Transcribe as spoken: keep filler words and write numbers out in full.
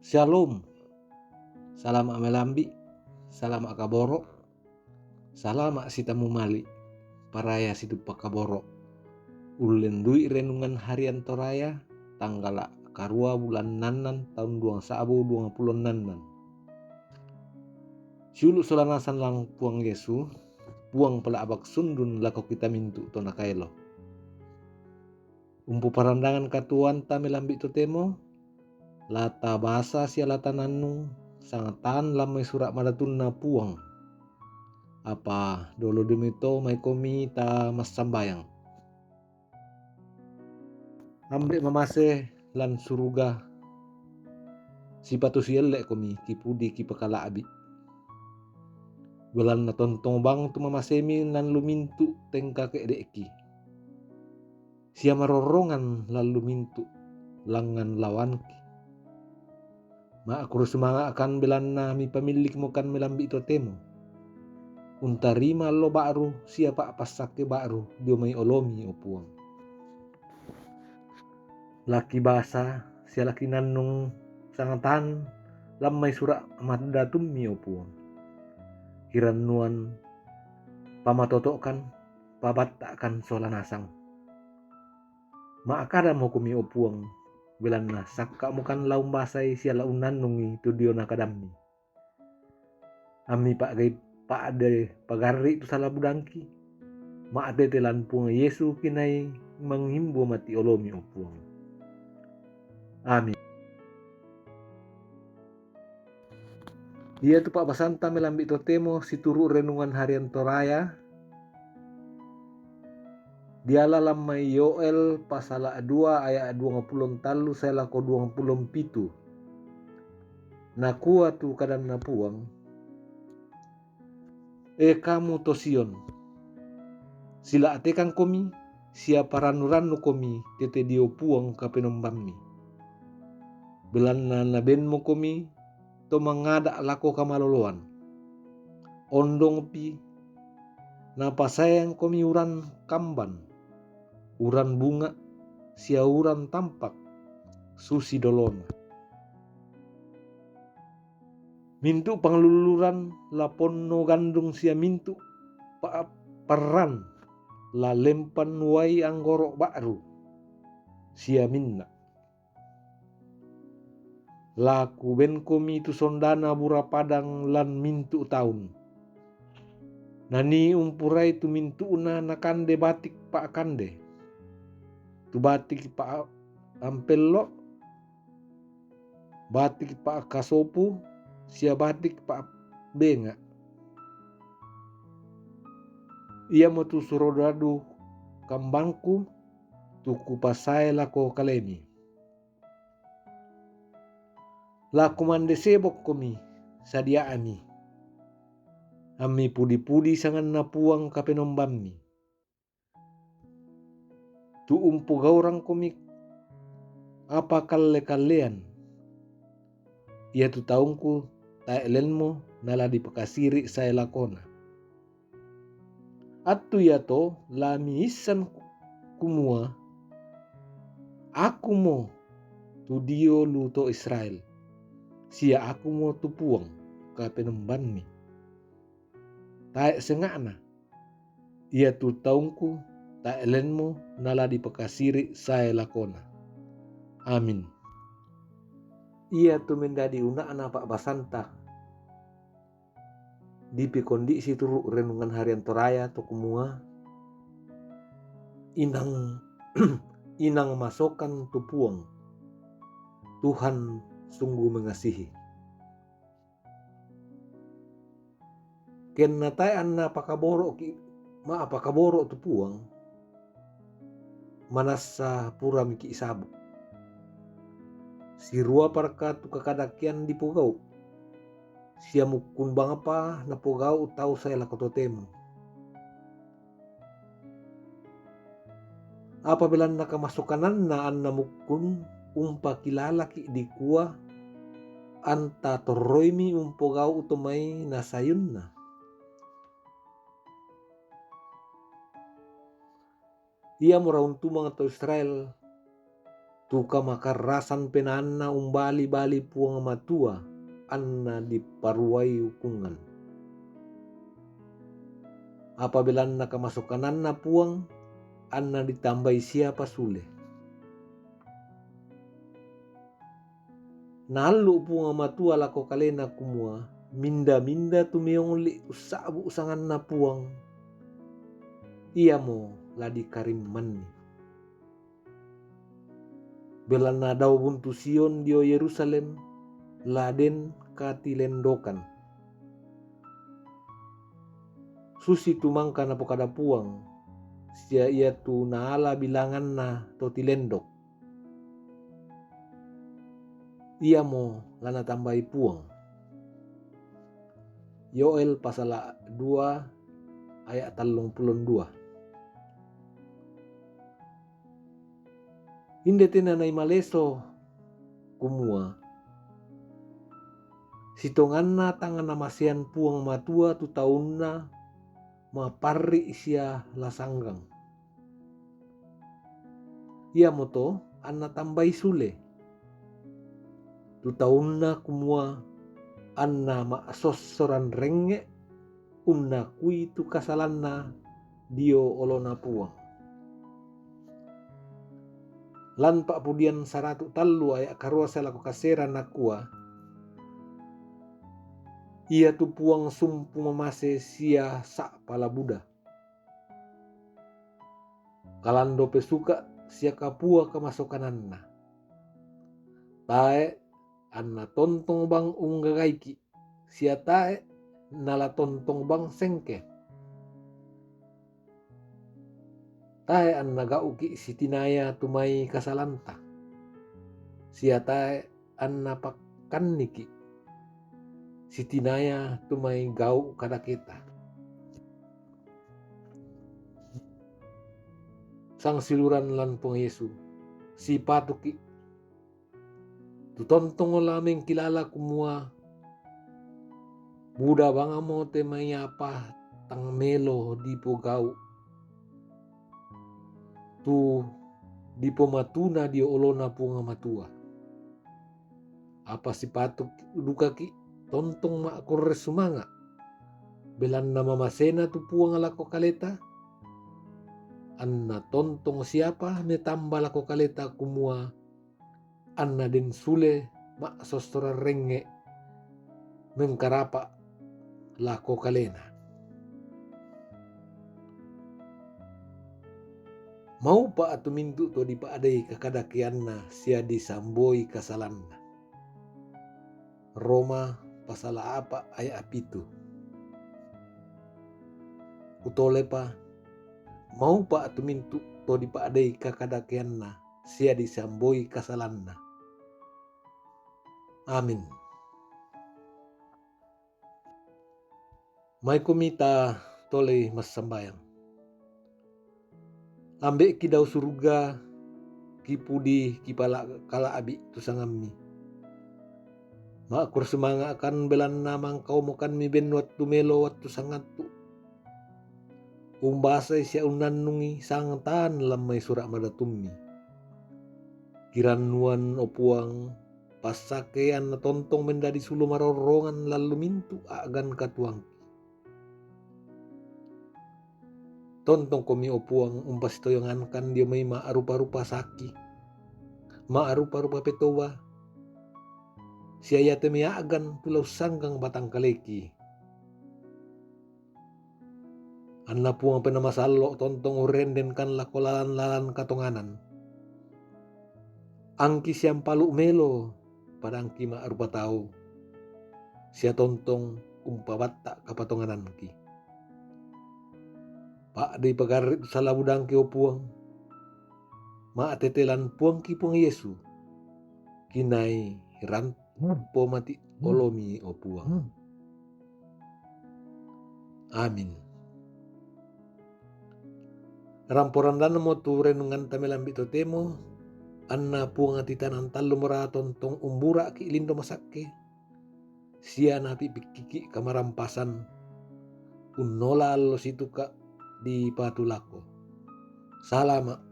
Shalom. Salama' melambi', salama' kaboro', salama' sitamumali', paraya situpa' kaboro'. Ullendu'i renungan harian Toraya, tanggala' karua bulan nannan taun duang sa'bu duang pulo nannan. Siulu' sola nasan lang Puang Yesu, Puang pala'bak sundun lako kita mintu' to nakaelo. Umpoparandangan katuoanta melambi' totemo, la tabasa sia la tanannung, sangatan lan mai sura' madatunna Puang. Apa dolo diomito maikomi tamassambayang. Ambe' mamase lan suruga, sipatu sielle'komi kipudi kipakala'bi'. Belanna tontong bang tu mamasemi lan lumintu' tengka ke'de'ki. Sia marorrongan lan lumintu' langngan lawanki. Ma'kurre sumanga'kan belanna mipamillikmokan melambi' totemo. Untarima allo ba'ru sia pa'passakke ba'ru dio mai olomi, o Puang. Laki basa sia laki nannung sangatan lan mai sura' madatummi, o Puang. Kirannuan pamatoto'kan, pabatta'kan sola nasang. Ma'kadamokomi, o Puang, belanna sakka'mokan la umbasai sia la unnannungi tu diona kadammi. Ammi pa'gai-, pa'de pagarri' tu sala budangki. Ma'tete lan Puang Yesu kinai mangimbuo mati olomi, o Puang. Amin. Iatu pa'basanta melambi' totemo situru' renungan harian Toraya, diala lan mai Yoel pasala' dua aya' duangpulo tallu sae lako duangpulo pitu. Nakua tu kadanNa Puang, E kamu to Sion, sila'tekangkomi sia parannu-rannukomi tete dio Puang Kapenombammi. Belanna nabenmokomi to mangada' lako kamaloloan. Ondongpi, napasaeangkomi uran kamban, uran bunga', sia uran tampak, susi dolona. Mintu' panglulluran la ponno gandung sia mintu' pa-, parran la lempan uai anggoro' ba'ru sia minna'. La kubenkomi tu sondana bura padang lan mintu' taun. Nanii umpurai tu mintu'na nakande batik pa'kande, tu batik pa'ampello', batik pa'kasopu, sia batik pa'benga'. Iamotu surodadu kambangku, tu kupasae lako kalemi. La kumande sebokkomi, sadia'mi, ammi pudi-pudi sanganNa Puang Kapenombammi. Tu umpogaurangkomi apa kalle-kallean, iatu taungku tae' lenmo nala dipakasiri' sae lakona. Attu iato la miissan kumua, Akumo tu Dio lu to Israel, sia Akumo tu Puang Kapenombammi. Tae' senga'na, iatu taungku tae' lenmo nala dipakasiri' sae lakona. Amin. Iatu mendadi una'na pa'basanta, dipikondisi turu' renungan harian Toraya to kumua, inang, inang masokan tu Puang, Tuhan sungguh mengasihi. Kenna tae' anna pakaboro'ki', ma'pakaboro' tu Puang, manassa puramiki' sabu. Siruaparka tu kakadakean dipogau', sia mukkun bangpa napogau' tau sae lako totemo. Apa belanna kamasokananna anna mukkun umpakilalaki' dikua, anta torroimi umpogau' to mai nasayunna. Iamora untumang to Israel Tu kamakarrasan penaanna umbali-bali Puang Matua, anna diparuai ukungan. Apa belanna kamasokananna Puang, anna ditambai siapa sule. Naallu Puang Matua lako kalena kumua, minda-minda tumeong li ussa'bu sanganna Puang, iamo la dikarimmanni. Belanna dao buntu Sion dio Yerusalem, la den katilendokan. Susi tu mangka napokada Puang, sia iatu naala bilanganna to tilendok. Iamo la natambai Puang. Yoel pasala dua ayat tallung pulon dua. Inde tena naimaleso kumua, sitonganna tang namasean Puang Matua tu taunna maparri sia la sanggang. Iamoto anna tambai sule tu taunna kumua anna ma'sossoran rengnge' unnakui tu kasalanna dio olona Puang. Lan Pa'pudian saratu tallu aya' karua sae lako kasera nakua, iatu Puang sumpu mamase sia sa'pa la buda. Kalando pesuka' sia kapua kamasokananna. Tae' anna tontong bang unggagaiki', sia tae' nala tontong bang sengke. Tae' anna gau'ki' sitinaya tu mai kasalanta, sia tae' anna pakkanniki' sitinaya tu mai gau' kadaketa. Sangsiuluran lan Puang Yesu, sipatuki' tu tontong la mengkilala kumua buda bangmo te mai apa tang melo dipogau' tu dipomatuna dio olona Puang Matua. Apa sipatu dukaki' tontong ma'kurre sumanga', belanna mamasena tu Puang lako kaleta, anna tontong siapa metamba lako kaleta kumua anna den sule ma'sossoran rengnge' mengkarapa' lako kalena. Maupa' tu mintu' to dipa'dei kakadakeanna sia disamboi kasalanna. Roma pasala apa' aya' pitu. Utolepa, maupa' tu mintu' to dipa'dei kakadakeanna sia disamboi kasalanna. Amin. Maikomi ta tolei massambayang. Ambe'ki dao suruga, kipudi kipala-, kala'bi tu sangammi. Ma'kurre sumanga'kan belanna mangkaumokanmi ben wattu melo wattu sangattu. Umbasai sia unnannungi sangtan lan mai sura' madatummi. Kirannuan, o Puang, passakei anna tontong mendadi sulo marorrongan lallu mintu' a'gan katuoangki. Tontongkomi, o Puang, umpasitoyongankan dio mai ma'rupa-rupa saki, ma'rupa-rupa petoba, sia iate mai a'gan tu la ussanggang batangkaleki. Anna Puang Penaa Masallo' tontong urrendenkan lako lalan-lalan katonganan. Angki siampalu' melo, pada angki ma'rupa tau, sia tontong umpabatta' kapatonganangki. Pa'dei pagarri' tu sala budangki, o Puang. Ma'tete lan Puangki Puang Yesu, kinai ran-, pomati' olomi, o Puang. Amin. Rampo-randanmo tu renunganta melambi' totemo, anna Puang ati tanang tallu mora tontong umbura'ki' lindo masakke, sia napipikkiki' kamarampasan, unnola allo situka' dipatulako. Salama',